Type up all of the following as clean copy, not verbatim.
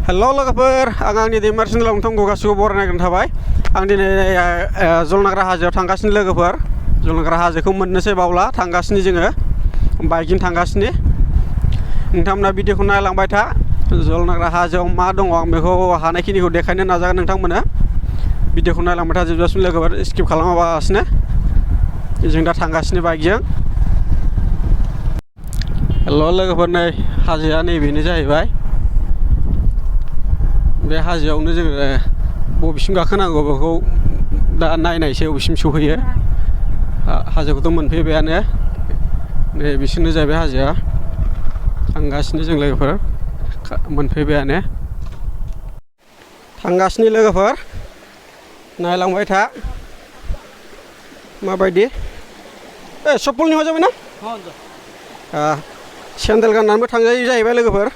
हेल' लोगोफोर आं आंनि दैमा चेनेलाव नोंथांखौ गासिबो बरायनाय थाबाय। आं दिनै जलनाग्रा हाजोआव थांगासिनो लोगोफोर। जलनाग्रा हाजोखौ मोननोसै बावला थांगासिनो जोङो बाइकजों थांगासिनो। नोंथांमोना भिडिअखौ नायलांबाय था। जलनाग्रा हाजोआव मा दङ आं बेखौ हानायखिनिखौ देखायनो नाजागोन नोंथांमोननो। भिडिअखौ नायलांबाय था जोबजासिम लोगोफोर स्किप खालामालासिनो। जों दा थांगासिनो बाइकजों। हेल' लोगोफोर नै हाजोआ नैबेनो जाहैबाय। बे हाजोआवनो जोङो बबेसिम गाखोनांगौ बेखौ दा नायनायसै बबेसिम सौहैयो। हाजोखौथ' मोनफैबायानो नै बिसोरनो जाहैबाय हाजोआ। थांगासिनो जों लोगोफोर मोनफैबायानो। थांगासिनो लोगोफोर नायलांबाय था माबायदि। सपलनि मा जाबायना सेन्देल गाननानैबो थांजायो जाहैबाय लोगोफोर।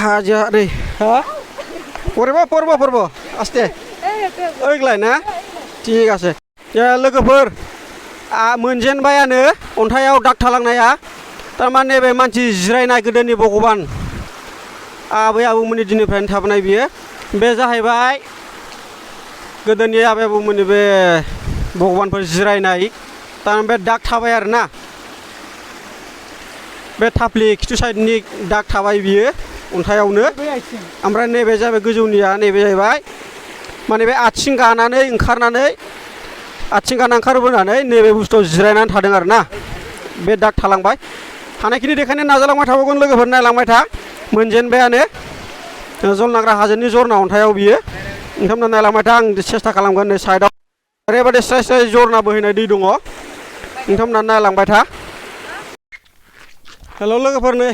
हाजोआ नै পড়ব আস্তে ওইগুলাই না ঠিক আছে। लोगोफोर मोनजेनबायानो अन्थाइयाव दाग थालांनाया। थारमाने बे मानसि जिरायनाय गोदोनि भगबान आबै आबौमोननि दिननिफ्रायनो थाबोनाय बियो। बे जाहैबाय गोदोनि आबै आबौमोननि बे भगबानफोर जिरायनाय। थारमाने बे दाग थाबाय आरोना बे थाफ्लि खिथु साइडनि दाग थाबाय बियो अन्थाइयावनो। ओमफ्राय नैबे जाबाय गोजौनिया नैबे जाहैबाय माने बे आथिं गानानै ओंखारनानै आथिं गाना ओंखारबोनानै नैबे बुस्थुआव जिरायनानै थादों आरोना बे दाग थालांबाय। हानायखिनि देखायनो नाजालांबाय थाबावगोन लोगोफोर नायलांबाय था। मोनजेनबायानो जलनाग्रा हाजोनि जरना अन्थाइयाव बियो। नोंथांमोना नायलांबाय था आं सेस्था खालामगोन। नै साइडआव ओरैबायदि स्राय स्राय जरना बोहैनाय दै दङ नोंथांमोना नायलांबाय था। हेल' लोगोफोर नै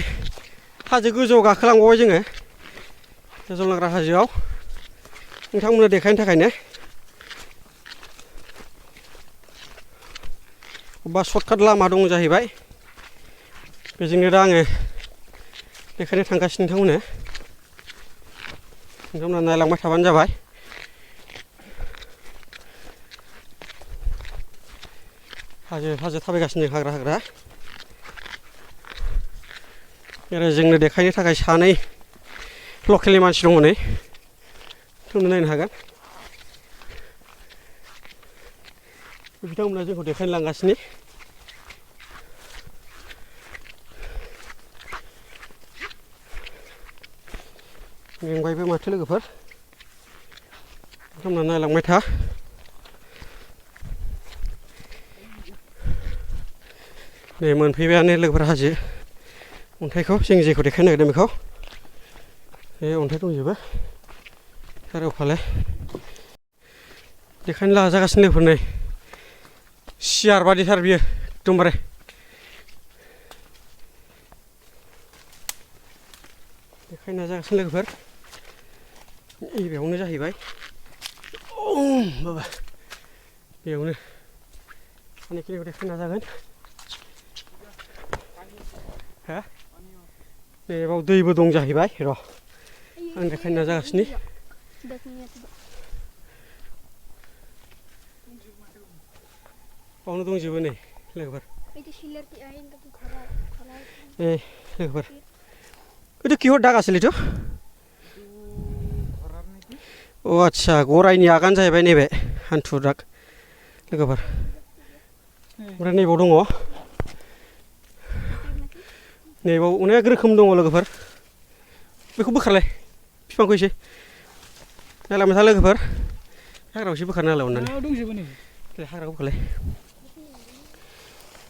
हाजो गोजौआव गाखोलांबावबाय जोङो जलनाग्रा हाजोआव नोंथांमोननो देखायनो थाखायनो। अबेबा सर्टकाट लामा दं जाहैबाय बेजोंनो दा आङो देखायनो थांगासिनो नोंथांमोना नायलांबाय थाबानो जाबाय। हाजो थाबायगासिनो हाग्रा हाग्रा। आरो जोंनो देखायनो थाखाय सानै लकेलनि मानसि दङ नै नोंथांमोना नायनो हागोन। बिथांमोना जोंखौ देखायनो लांगासिनो। मेंबायबो माथो लोगोफोर नोंथांमोना नायलांबाय था। नै मोनफैबायानो लोगोफोर हाजो अन्थाइखौ जों जेखौ देखायनो नागिरदों बेखौ। बे अन्थाइ दंजोबो चारिय'फाले देखायनो लाजागासिनो लोगोफोर। नै सियार बादिथार बियो एकदमबारे। देखायनो नाजागासिनो लोगोफोर। बेयावनो जाहैबाय बाबा बेयावनो हानायखिनिखौ देखायनो नाजागोन। हा नै बाव दैबो दं जाहैबाय। र' आं देखायनो नाजागासिनो। बावनो दंजोबो नै लोगोफोर। ए लोगोफोर এইটো কিহৰ দাগ আছিল এইটো? अ आच्छा गराइनि आगान जाहैबाय नैबे हान्थु दाग लोगोफोर। ओमफ्राय नैबाव दङ नैबाव अनेक रोखोम दङ लोगोफोर। बेखौ बोखारलाय बिफांखौ एसे नायलांबाय था लोगोफोर। हाग्राखौ एसे बोखारना होलाय अननानै। हाग्राखौ बोखारलाय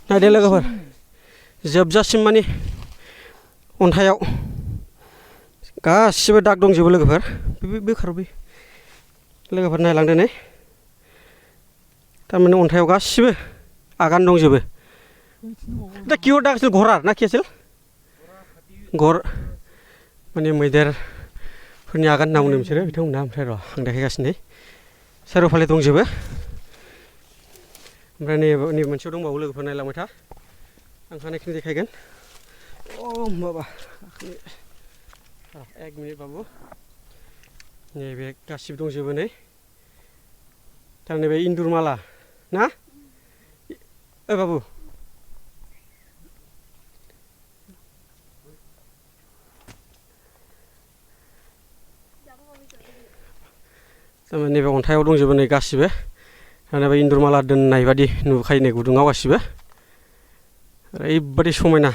नायदो लोगोफोर जोबजासिम मानि अन्थाइयाव गासिबो दाग दंजोबो लोगोफोर। बोखारबै लोगोफोर नायलांदो नै थारमाने अन्थाइयाव गासिबो आगान दंजोबो। दा किहर दाग আছিল घरार ना कि আছিল? घर माने मैदेरफोरनि आगान होनना बुंदों बिसोरो बिथांमोनहा। ओमफ्राय र' आं देखायगासिनो चारिय'फाले दंजोबो। ओमफ्राय नैबे मोनसेयाव दंबावो लोगोफोर नायलांबाय था आं हानायखिनि देखायगोन। बाबा एक मिनिट बाबु नैबे गासिबो दंजोबो नै। थारमाने बे इन्दुरमाला ना बाबु थारमाने नैबे अन्थायाव दंजोबो नै गासिबो नैबे इन्दुरमाला दोननाय बादि नुखायो नै गुदुङाव गासिबो ओरैबादि समायना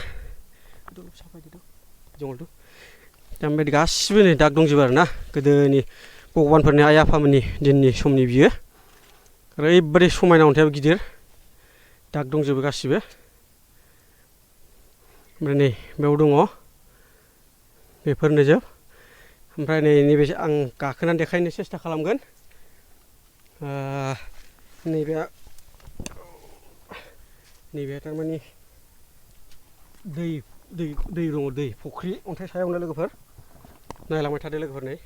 थारमाने गासिबो नै दाग दंजोबो आरो ना गोदोनि भगबानफोरनि आइ आफामोननि दिननि समनि बियो ओरैबादि समायना अन्थायाबो गिदिर दाग दंजोबो गासिबो ओमफ्राय नै बेयाव दङ बेफोरनो जोब ओमफ्राय नैबे आं गाखोनानै देखायनो सेस्था खालामगोन नैबे थारमाने दै दङ दै फुख्रि अन्थाइ सायावनो लोगोफोर नायलांबाय थादो लोगोफोर नै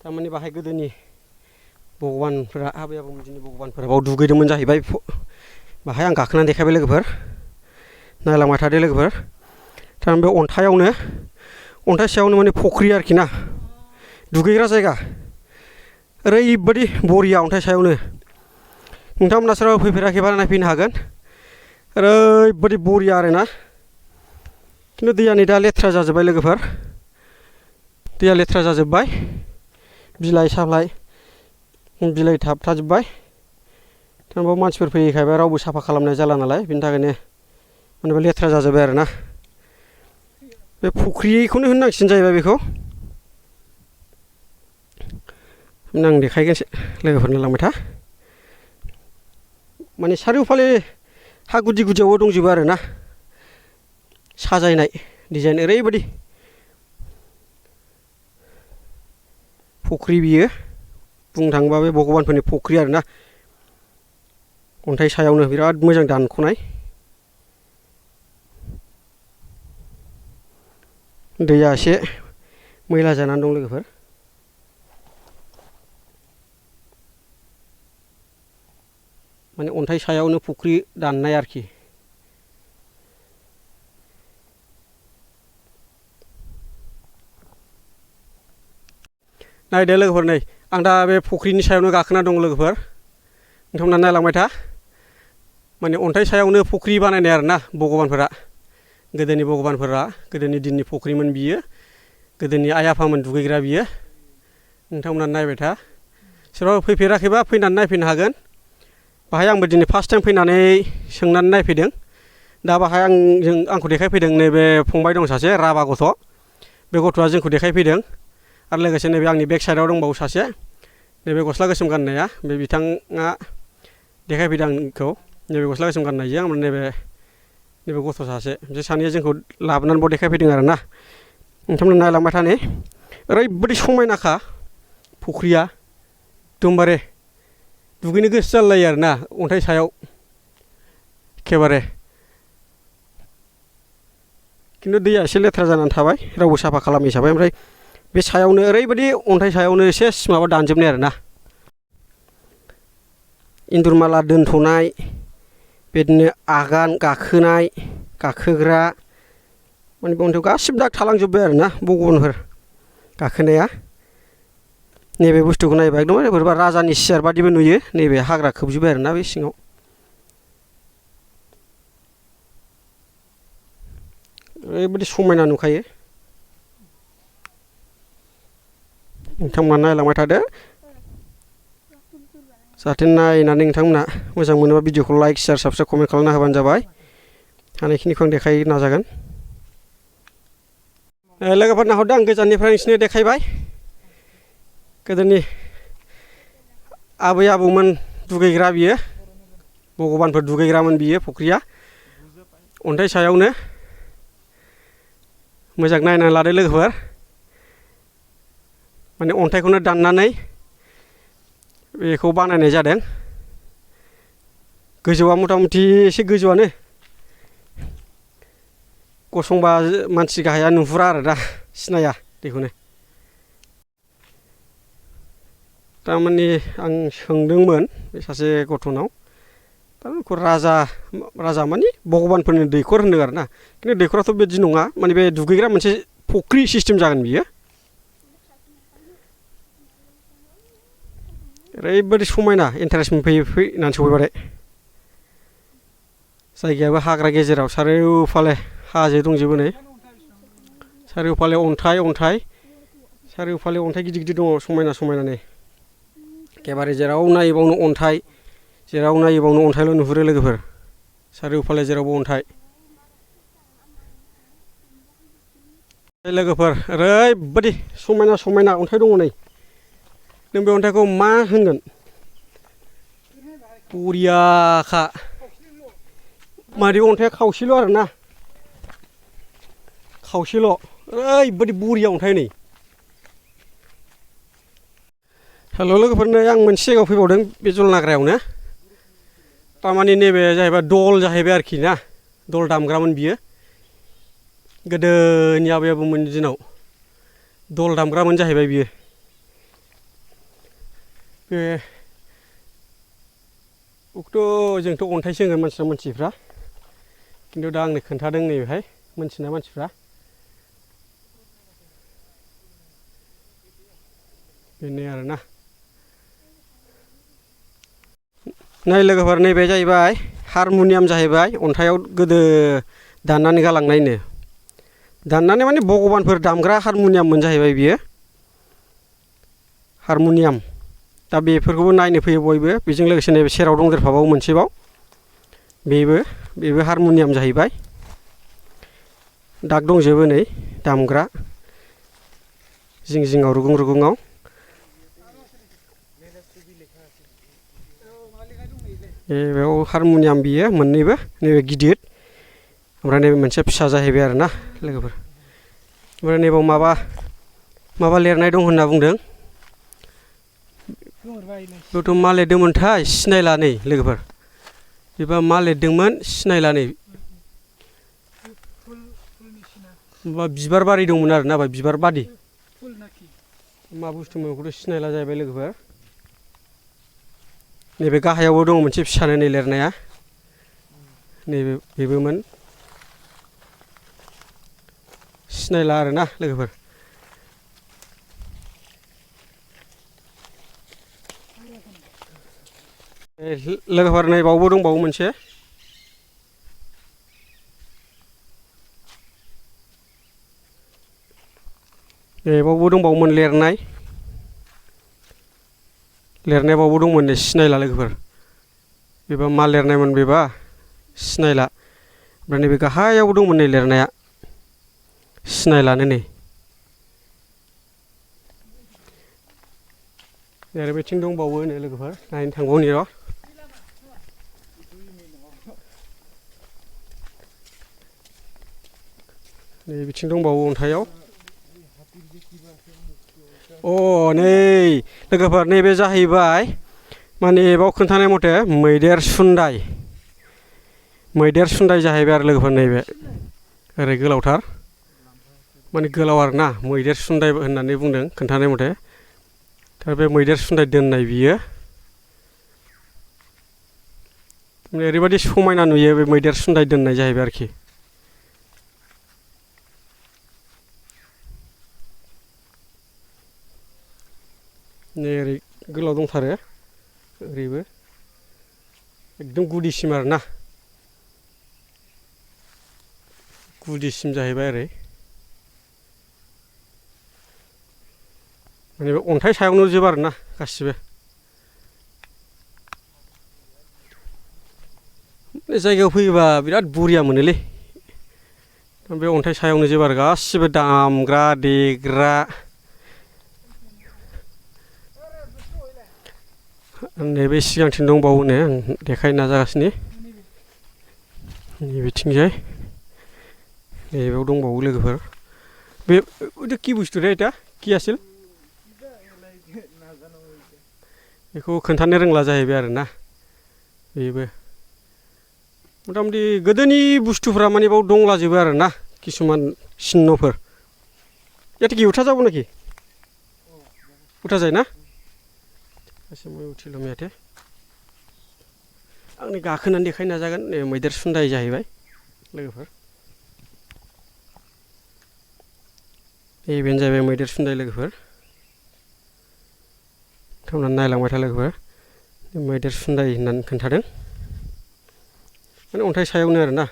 थारमाने बाहाय गोदोनि भगबानफोरा आबै आबौमोन दिननि भगबानफोरा बाव दुगैदोंमोन जाहैबाय बाहाय आं गाखोनानै देखायबाय लोगोफोर नायलांबाय थादो लोगोफोर थारमाने बे अन्थाइ सायावनो माने फुख्रि आरोखि ना दुगैग्रा जायगा ओरैबादि बरिया अन्थाइ सायावनो नोंथांमोना सोरबा फैफेराखैबा नायफैनो हागोन ओरैबादि बरिया आरोना खिन्थु दैया नै दा लेथ्रा जाजोब्बाय लोगोफोर दैया लेथ्रा जाजोब्बाय बिलाइ थाबथाजोब्बाय थारमाने मानसिफोर फैयैखायबा रावबो साफा खालामनाय जाला नालाय बेनि थाखायनो माने बे लेथ्रा जाजोब्बाय आरोना बे फुख्रिखौनो होननांसिगोन जाहैबाय बेखौ आं देखायगोनसो लोगोफोरनो लांबाय था माने सारिय'फाले हा गुदि गुदियावबो दंजोबो आरोना साजायनाय डिजाइन ओरैबादि फुख्रि बियो बुंनो थाङोबा बे भगबानफोरनि फुख्रि आरोना अन्थाइ सायावनो बिराद मोजां दानख'नाय दैया एसे मैला जानानै दं लोगोफोर माने अन्थाइ सायावनो फुख्रि दाननाय आरोखि नायदो लोगोफोर नै आं दा बे फुख्रिनि सायावनो गाखोना दं लोगोफोर नोंथांमोना नायलांबाय था माने अन्थाइ सायावनो फुख्रि बानायनाय आरोना भगबानफोरा गोदोनि दिननि फुख्रिमोन बियो गोदोनि आइ आफामोन दुगैग्रा बियो नोंथांमोना नायबाय था सोरबा फैफेराखैबा फैनानै नायफैनो हागोन बाहाय आंबो दिनै फार्स्ट टाइम फैनानै सोंनानै नायफैदों दा बाहाय आंखौ देखायफैदों नैबे फंबाय दं सासे राभा गथ' बे गथ'आ जोंखौ देखायफैदों आरो लोगोसे नैबे आंनि बेक साइडआव दंबावो सासे नैबे गस्ला गोसोम गाननाया बे बिथाङा देखायफैदों आंखौ नैबे गस्ला गोसोम गाननायजों ओमफ्राय नैबे गथ' सासे बिसोर सानैया जोंखौ लाबोनानै बाव देखायफैदों आरोना नोंथांमोना नायलांबाय था नै ओरैबादि समायनाखा फुख्रिया एकदमबारे दुगैनो गोसो जालायो आरोना अन्थाइ सायाव एखेबारे खिन्थु दैया एसे लेथ्रा जानानै थाबाय रावबो साफा खालामै हिसाबै ओमफ्राय बे सायावनो ओरैबादि अन्थाइ सायावनो सेस माबा दानजोबनाय आरोना इन्दुरमाला दोनथ'नाय बिदिनो आगान गाखोग्रा माने बे अन्थायाव गासिबो दाग थालांजोब्बाय आरोना भगबानफोर गाखोनाया नैबे बुस्थुखौ नायबा एकदम बोरैबा राजानि सियार बादिबो नुयो नैबे हाग्रा खोबजोब्बाय आरोना बे सिङाव ओरैबादि समायना नुखायो नोंथांमोना नायलांबाय थादो जाहाथे नायनानै नोंथांमोना मोजां मोनोबा भिडिअखौ लाइक शेयार साबस्क्राइब कमेन्ट खालामना होबानो जाबाय हानायखिनिखौ आं देखायनो नाजागोन लोगोफोरना हरदो आं गोजाननिफ्राय नोंसिनो देखायबाय गोदोनि आबै आबौमोन दुगैग्रा बियो भगबानफोर दुगैग्रामोन बियो फुख्रिया अन्थाइ सायावनो मोजां नायनानै लादो लोगोफोर माने अन्थाइखौनो दाननानै बेखौ बानायनाय जादों गोजौआ मथा मथि एसे गोजौआनो गसंबा मानसि गाहाया नुहुरा आरो दा सिनाया बेखौनो थारमाने आं सोंदोंमोन बे सासे गथ'नाव थारमाने राजा माने भगबानफोरनि दैखर होनदों आरो ना खिन्थु दैखराथ' बिदि नङा माने बे दुगैग्रा मोनसे फुख्रि सिस्टेम जागोन बियो ओरैबादि समायना इन्टारेस्ट मोनफैयो फैनानै सफैबाथाय जायगायाबो हाग्रा गेजेराव चारिय'फाले हाजो दंजोबो नै चारिय'फाले अन्थाइ सारिय'फाले अन्थाइ गिदिर गिदिर दङ समायना समायनानो एखेबारे जेराव नायो बावनो अन्थाइ जेराव नायो बावनो अन्थाइल' नुहुरो लोगोफोर सारिय'फाले जेरावबो अन्थाइ लोगोफोर ओरैबायदि समायना समायना अन्थाइ दङ नै नों बे अन्थाइखौ मा होनगोन बरियाखा मादै अन्थाइया खावसेल' आरोना खावसेल' ओरैबायदि बरिया अन्थाइ नै हेल' लोगोफोर नै आं मोनसे जायगायाव फैबावदों बे जलनाग्रायावनो थारमाने नैबे जाहैबाय दल जाहैबाय आरोखि ना दल दामग्रामोन बियो गोदोनि आबै आबौमोननि दिनाव दल दामग्रामोन जाहैबाय बियो बे बेखौथ' जोंथ' अन्थाइसो होनगोन मानसिफ्रा खिन्थु दा आंनो खोन्थादों नैबेहाय मोनथिनाय मानसिफ्रा बेनो आरोना नै लोगोफोर नैबे जाहैबाय हारमुनियाम जाहैबाय अन्थाइयाव गोदो दाननानै गालांनायनो दाननानै माने भगबानफोर दामग्रा हारमुनियाममोन जाहैबाय बियो हारमुनियाम दा बेफोरखौबो नायनो फैयो बयबो बेजों लोगोसे नैबे सेराव दंदेरफाबावो मोनसेबाव बेबो हारमुनियाम जाहैबाय दाग दंजोबो नै दामग्रा जिं जिङाव रुगुं रुगुङाव बेयाव हारमुनियाम बियो मोननैबो नैबे गिदिर ओमफ्राय नैबे मोनसे फिसा जाहैबाय आरोना लोगोफोर ओमफ्राय नैबाव माबा लिरनाय दं होनना बुंदों बेथ' मा लिरदोंमोनथाय सिनायला नै लोगोफोर बेबा मा लिरदोंमोन सिनायला नै माबा बिबार बारि दंमोन आरोना बिबार बारि मा बुस्थुमोन बेखौथ' सिनायला जाहैबाय लोगोफोर नैबे गाहायावबो दङ मोनसे फिसानो नै लिरनाया नैबे बेबोमोन सिनायला आरोना लोगोफोर लोगोफोर नैबावबो दंबावो मोनसे नैबावबो दंबावोमोन लिरनाय बावबो दंमोन नै सिनायला लोगोफोर बेबा मा लिरनायमोन बेबा सिनायला ओमफ्राय नैबे गाहायावबो दंमोन नै लिरनाया सिनायलानो नै आरो बेथिं दंबावो नै लोगोफोर नायनो थांबावनि र' नै बिथिं दंबावो अन्थाइयाव नै लोगोफोर नैबे जाहैबाय माने बाव खोन्थानाय मथे मैदेर सुन्दाय जाहैबाय आरो लोगोफोर नैबे ओरै गोलावथार माने गोलाव आरोना मैदेर सुन्दाय होननानै बुंदों खोन्थानाय मथे दा बे मैदेर सुन्दाय दोननाय बियो ओरैबायदि समायना नुयो बे मैदेर सुन्दाय दोननाय जाहैबाय आरोखि नै ओरै गोलाव दंथारो ओरैबो एकदम गुदिसिम आरोना गुदिसिम जाहैबाय ओरै माने बे अन्थाइ सायावनो जोब आरोना गासिबो जायगायाव फैयोबा बिराद बरिया मोनोलै बे अन्थाइ सायावनो जोब आरो गासिबो दामग्रा देग्रा नैबे सिगांथिं दंबावोनो आं देखायनो नाजागासिनो नैबेथिंजाय नैबेयाव दंबावो लोगोफोर बे कि बुस्थु रे এটা কি আছিল बेखौ खोन्थानो रोंला जाहैबाय आरोना बेबो मथा-मथि गोदोनि बुस्थुफ्रा माने बाव दंलाजोबो आरोना किसुमान चिन्हफोर এটা কি উঠা যাব নাকি উঠা যায় না ऐसे मैं उठिल मेथे आंनि गाखोनानै देखायनो नाजागोन मैदेर सुन्दाय जाहैबाय लोगोफोर बेनो जाहैबाय मैदेर सुन्दाय लोगोफोर थांनानै नायलांबाय था लोगोफोर मैदेर सुन्दाय होननानै खोन्थादों माने अन्थाइ सायावनो आरोना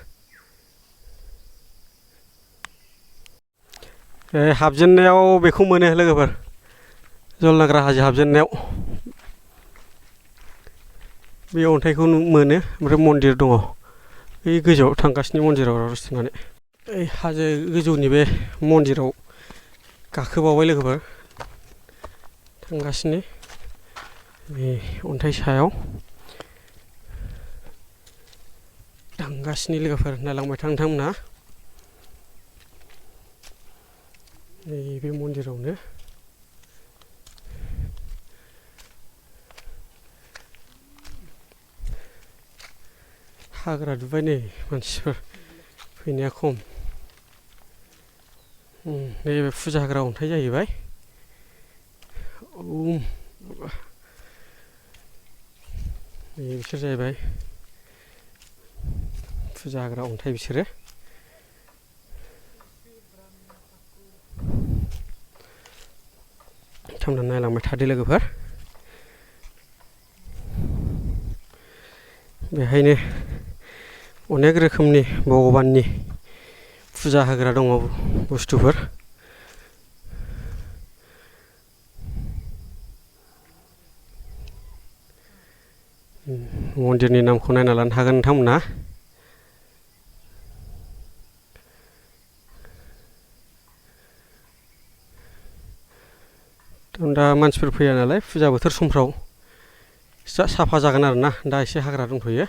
हाबजेननायाव बेखौ मोनो लोगोफोर जलनाग्रा हाजो हाबजेननायाव बे अन्थाइखौ मोनो ओमफ्राय मन्दिर दङ बे गोजौआव थांगासिनो मन्दिराव रुजुनानै हाजो गोजौनि बे मन्दिराव गाखोबावबाय लोगोफोर थांगासिनो बे अन्थाइ सायाव थांगासिनो लोगोफोर नायलांबाय थां नोंथांमोनहा बे मन्दिरावनो हाग्रा दुबाय नै मानसिफोर फैनाया खम नैबे फुजा होग्रा अन्थाइ जाहैबाय बिसोर जाहैबाय फुजा होग्रा अन्थाइ बिसोरो थांनानै नायलांबाय थादो लोगोफोर बेहायनो अनेक रोखोमनि भगबाननि फुजा होग्रा दङ बुस्थुफोर मन्दिरनि नामखौ नायना लानो हागोन नोंथांमोना दा मानसिफोर फैया नालाय फुजा बोथोर समफ्राव साफा जागोन आरोना दा एसे हाग्रा दंथ'यो